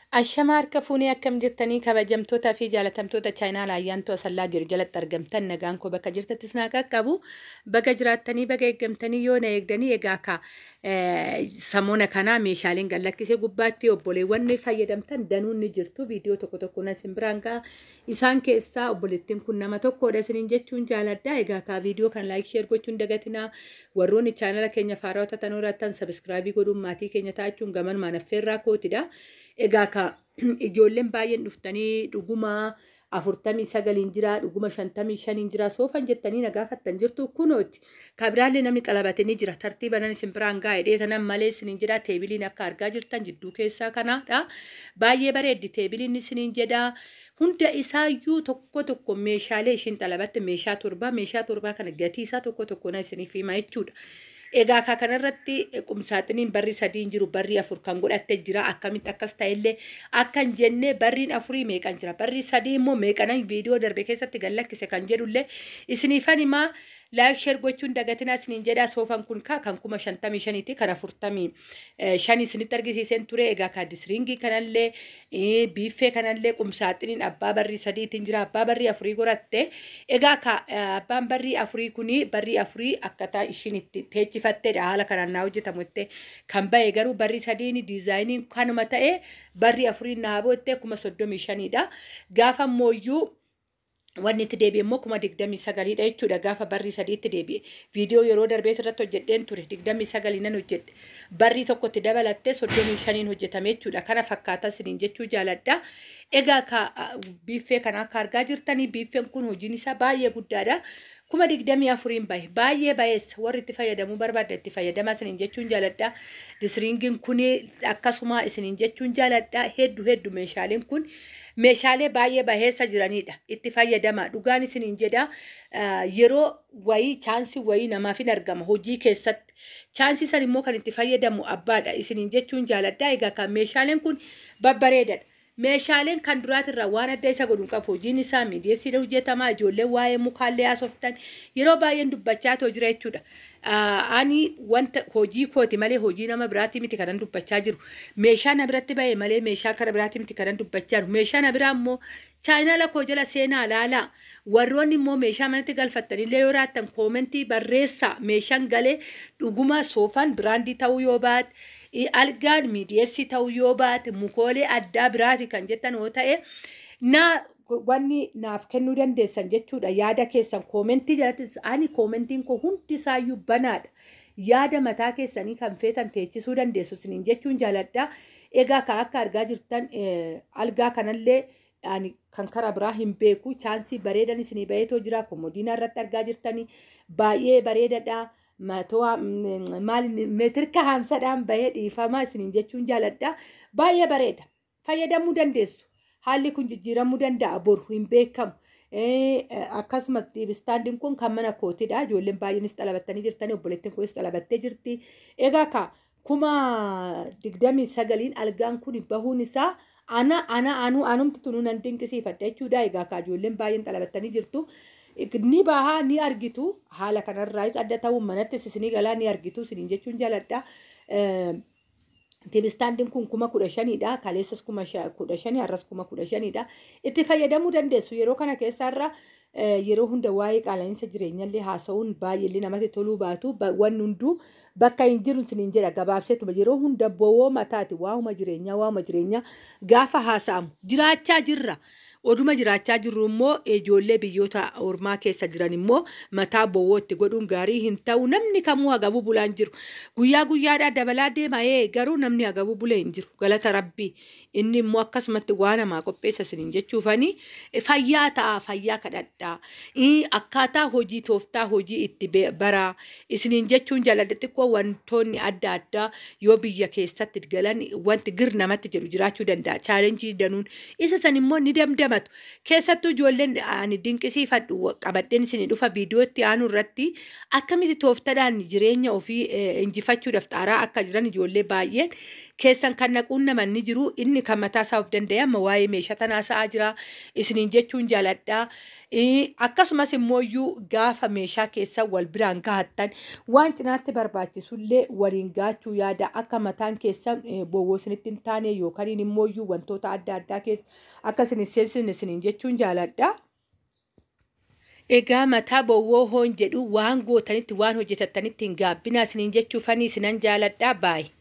Ashama harka fuunee, akkam jirtanii? Kabajamtootaa fi jaalatamtoota chaayinaa Ayyaantuu Asallaa jiru jalatti argamtan, nagaan koo bakka jirtattis naa qaqqabu. Baga jiraattanii, baga eeggamtanii. Yoo na eegdanii, egaa akka samoona kanaa meeshaaleen gallakkisee gubbaatti obboleewwan fayyadamtan danuun ni jirtu. Viidiyoo tokko tokko na isin biraan ga'a. Isaan keessaa obboleettiin kun nama tokkodha isiniin jechuun jaaladha. Egaa kaa viidiyoo kan like, share gochuun dagatinaa. Warroonni chaanala keenya faarawaa tanuu irrattan subscribe godhuun maatii keenya ta'achuun gamanumaan affeerraa kootidha. Egaa ka ijoolleen baay'een dhuftanii dhuguma 49n jira, dhuguma 55n jira soofan jettanii na gaafattan jirtu. Kunooti, kabiraallee namni xalabate ni jira. Tartiiba nan isin biraan gaa'e dheetanan malee isiniin jedha. Teebiliin akka argaa jirtan jidduu keessaa kanadha. Baay'ee bareeddi teebiliin isiniin jedha. Hunda isaayyuu tokko tokko meeshaalee ishiin xalabatte, meeshaa 7, meeshaa 7 kana gatii isaa tokko tokko na isiniif hima jechuudha. Egaa akka kanarratti qumsaaxiniin barri sadiin jiru, barri afur kan godhatte jira. Akkamitti akkas ta'ellee akka hin jenne, barriin afurii meeqan jira, barri sadii immoo meeqanan viidiyoo darbe keessatti gallakkise kan jedhullee isiniifan himaa. Like, share gochuun dagatinaa isiniin jedhaa. Soofan kun kan 55,000ti, kan 45 isinitti argisiiseen ture. Egaa ka disiriingii kanallee, biiffee kanallee, qumsaaxiniin abbaa barrii sadiitiin jira, abbaa barrii afurii godhatte. Egaa ka abbaan barrii afurii kuni barrii afurii akkataa ishiin itti teechifatteedha. Haala kanaan naa hojjetamu itti kan bahe garuu barrii sadiin diizaayiniin kanuma ta'e, barrii afurii naa bootte 35,000dha. Gaafa mooyyuu wanni itti deebi'e immoo 29,000dha jechuudha. Gaafa barrii sadiitti deebi'e, viidiyoo yeroo darbeet irratti hojjedheen ture, 29 nan hojjedhe. Barrii tokkotti dabalattee 35n hojjetame jechuudha. Kana fakkaata isiniin jechuu jaaladha. Egaa ka biiffee kana akka argaa jirtanii, biiffeen kun hojiin isaa baay'ee guddaadha. 24,000n bahe, baay'ee baheessa. Warri itti fayyadamuu barbaadda itti fayyadamaa isiniin jechuun jaaladha. Disiriingiin kun akkasuma isiniin jechuun jaaladha. Hedduu hedduu meeshaaleen kun meeshaalee baay'ee baheessa jiranidha. Itti fayyadama, dhugaan isiniin jedha. Yeroo wayii chaansii wayii namaaf hin argama hojii keessatti. Chaansii san immoo kan itti fayyadamu abbaadha isiniin jechuun jaaladha. Egaa kan meeshaaleen kun babbareedadha. Meeshaaleen kan duraatirraa waan adda isa godhu qabu. Hojiin isaa miidiyeessiidha hojjetama. Ijoolleen waa'ee mukaallee haasoftan yeroo baay'een dubbachaa too jira jechuudha. Ani wanta hojii kooti malee hojii nama biraatti miti kanan dubbachaa jiru. Meeshaa na biratti bahe malee meeshaa kara biraatti miti kanan dubbachaa jiru. Meeshaa na biraa immoo chaayinaala koo jala seenaa laalaa. Warroonni immoo meeshaa manatti galfattanillee yoo raattan koomentii barreessaa. Meeshaan galee dhuguma soofaan biraandii ta'uu yoo baate, algaan miidiyeessii ta'uu yoo baate, mukoolee addaa biraati kan jettan yoo ta'e, naa wanni naaf kennuu dandeessan jechuudha. Yaada keessan koomentii jalatti, ani koomentiin koo hundi isaayyuu banaadha. Yaada mataa keessanii kan feetan teechisuu dandeessu isiniin jechuun jaaladha. Egaa ka akka argaa jirtan algaa kanallee ani kan karaa biraa hin beeku. Chaansii bareedan isinii baheetoo jira. Komodiinaa irratti argaa jirtanii, baay'ee bareedadha. Matoo maal meetirka 50dhaan bahee, dhiifama isiniin jechuun jaaladha. Baay'ee bareeda. Fayyadamuu dandeessu. Haalli kun jijjiiramuu danda'a, boru hin beekamu. Akkasumas istaandiin kun kan mana kootidha. Ijoolleen baay'eenis xalabattanii jirtanii, obboleettiin kunis xalabattee jirti. Egaa ka 29,000n algaan kun bahuun isaa ana ana anuu anumti tunuu nan dinqisiifadha jechuudha. Egaa ka ijoolleen baay'een xalabattanii jirtu. Ni bahaa, ni argitu. Haala kanarraayis adda ta'uun manattis isinii galaa, ni argitu isiniin jechuun jaaladha. Tibistaandiin kun 15,000dha. Kaleessas 15,000, har'as 15,000dha. Itti fayyadamuu dandeessu. Yeroo kana keessaarra yeroo hunda waa'ee qaala'insa jireenyallee haasa'uun baay'eellee namatti toluu baatu, wanni hunduu bakka hin jiru isiniin jedha gabaabseetuma. Yeroo hunda bowoo mataati waa'uma jireenyaa, waa'uma jireenyaa gaafa haasa'amu jiraachaa jirra. Oduma jiraachaa jirru immoo ijoollee biyyoota ormaa keessa jiran immoo mataa bowwoo itti godhuun gaarii hin ta'u. Namni kamuu hagabuu bulaan jiru. Guyyaa guyyaadhaa dabalaa deema, garuu namni hagabuu bulee hin jiru. Galata Rabbii. Inni immoo akkasumatti waa namaa qopheessa isiniin jechuufani fayyaa ta'a, fayyaa kadhadhaa. Akkaataa hojii, tooftaa hojii itti baraa isiniin jechuun jaaladha. Xiqqoo wantoonni adda addaa yoo biyya keessatti galan wanti gir namatti jedhu jiraachuu danda'a. Chaalenjii danuun isa san immoo ni damdamatu. Keessattuu ijoolleen ani dinqisiifadhu qabadheen isin dhufa viidiyootti aanu irratti, akkamitti tooftadhaan jireenya ofii injifachuudhaaf xaaraa akka jiran ijoollee baay'een Keessan kan naquun namanni jiru inni kan mataa isaa of danda'e amma waa'ee meeshaa tanaa sa'aa jira isiniin jechuun jaaladha. Akkasumas immoo gaafa meeshaa keessa wal biraan gahattan waan cinaatti barbaachisullee waliin gaachuu yaada akka mataan keessan bowwoo isinitti hin taane yookaan immoo wantoota adda addaa keessa akka isin hin seensisne isiniin jechuun jaaladha. Egaa mataa bowwoo hoon jedhu waan gootanitti waan hojjetattanitti hin gaabbinaa isiniin jechuufanii isinan jaaladha baay'ee.